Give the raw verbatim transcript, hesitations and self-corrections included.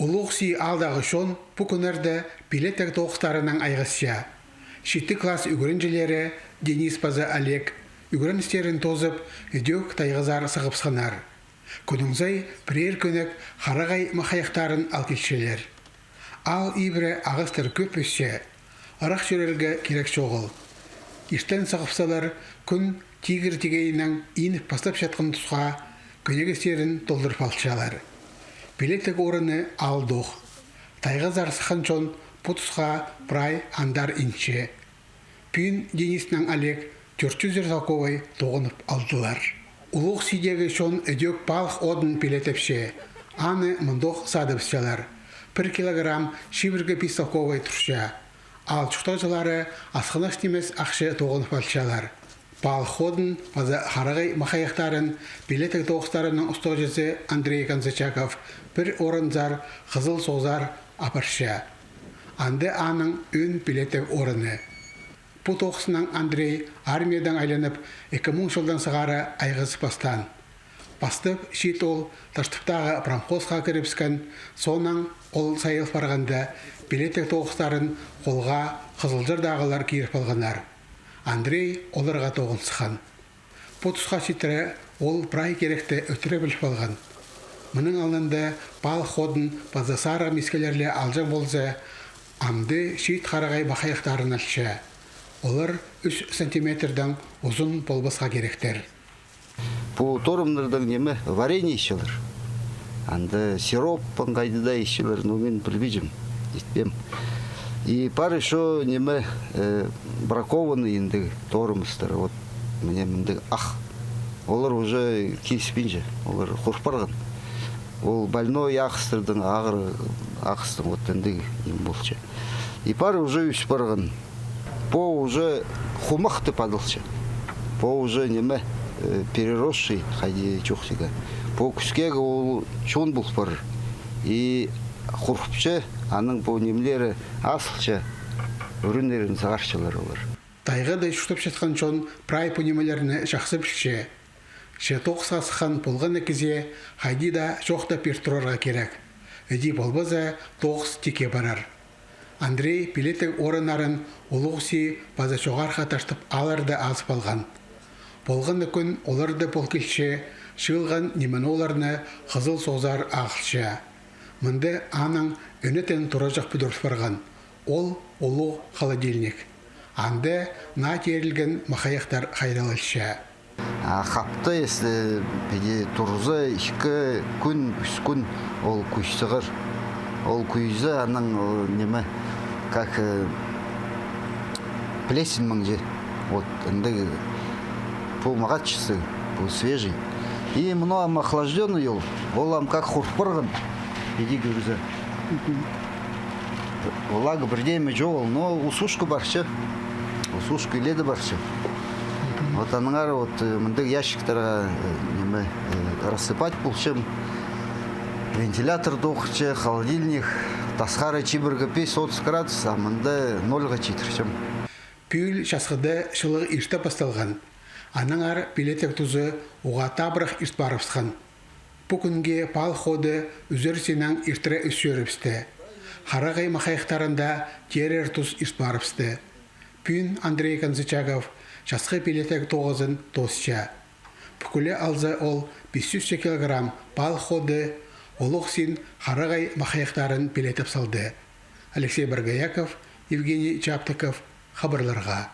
Улуғ Сии аалдағы чон пу кӱннерде пилеттег тоғыстарынаң айғасча. Читі класс ӱгренҷілері Денис паза Олег ӱгреністерін тоозып, ідӧк тайғазар сығыбысханнар. Кӱннің сай пірер кӧнек харағай махайахтарын ал килчелер. Аал ибіре ағастар кӧп ӧсче, ырах чӧрерге кирек чоғыл. Иртен сығыбыссалар, кӱн тигір тигейінең иніп пастапчатхан тусха кӧнегестерін толдырып алчалар. Пилеттег орыны аалдох. Тайғазар сыххан чон пу тусха прай андар инче. Пӱӱн Денис паза Олег тӧрт чӱзер салковай тоғынып алдылар. Улуғ Сидегі чон ідӧк палых одын пилеттепче, аны мындох садыбысчалар. Пір килограмм чибіргі пис салковай турча. Аал чуртағҷылары асхынас нимес ахча тоғынып алчалар. Палых одын паза харағай махайахтарын пилеттег тоғыстарының устағҷызы Андрей Конзачаков пір орынзар Хызыл Соғзар апарча. Анда аның ӧӧн пилеттег орыны. Пу тоғыснаң Андрей армиядаң айланып, ікі муң чылдаң сығара айғазып пастаан. Пастап чиит ол Таштыптағы промхозха кірібіскен, соонаң ол сайыл парғанда, пилеттег тоғыстарын холға хызылҷырдағылар киріп алғаннар. Андрей оларға тоғын сыххан. Пу тусха читіре ол прай киректі ӧтіре піліп алған. Мының алнында палых одын паза сарығ мискелер ле алҷаң полза, амды чиит харағай махайахтарын алча. Олар ӱс сантиметрдең узун полбасха киректер. Пу торымнардаң ниме, варенье итчелер. Анда сироп паң хайди даа итчелер, но мин пілбинчем, итпеем. И пар ещё ниме, э, бракованный індіг торымыстар. Вот, міне, мындағ ах. Олар уже киліспинче, олар хур парған. Ол больной ағастардаң, ағыр ағастаң, вот індіг ниме полча. И пар уже ӧс парған. Пу уже хумах тіп адалча. Пу уже ниме, э, переросший, хайди чоохтирға. Пу кӱскегі ол чон пол парар. И хурыпча, аның пу нимелері азылча, ӱреннерін сығарчалар олар. Тайғада чуртапчатхан чон прай пу нимелерні чахсы пілче. Че тоғысха сыххан полған на кізее хайди даа чоохтап пир турарға кирек. Іди полбаза, тоғыс тикке парар. Андрей пилеттег орыннарын Улуғ Сии паза Чоғархы Таштып аалларда азып алған. Полған на кӱн оларда пол килче, чыылған ниме-ноо оларны Хызыл Соғзар ағылча. Мында аның ӧнетін тураҷах пӱдіріл парған. Ол улуғ холодильник. Анда наа теерілген махайахтар хайраллалча. А хапты, если піди турза, ікі кӱн, ӱс кӱн ол кӱс сығар. Ол кӱзі аның, ол, ниме, как, э, плесень маңча. Вот, індіг, пу мағат чізе, пу свежий. И мыны ам охлаждённый ол, ол ам как хур парған, піди кӧрзе. Влага пірдеме чоғыл, но усушка парча. Усушка иледе парча. Вот аннаңар вот, э, мындағ ящиктарға, э, ниме, э, рассыпать полчам. Вентилятор тоғынча, холодильник, тасхара чибіргі пис-отыс градус, а мында нольға читірчем. Пӱӱл часхыда чылығ ирте пасталған. Аннаңар пилеттег тузы уғаа табырах ирт парыбысхан. Пу кӱнге палых оды ӱзер синнең иртіре ӧс чӧрібісті. Харағай махайахтарында теерер тус ирт парыбысты. Пӱӱн Андрей Конзычаков часхы пилеттег тоғызын тоосча. Пӱкӱле алза, ол пис чӱс килограмм палых оды Улуғ Син харағай махайахтарын пилеттеп салды. Алексей Боргояков, Евгений Чаптыков, хабарларға.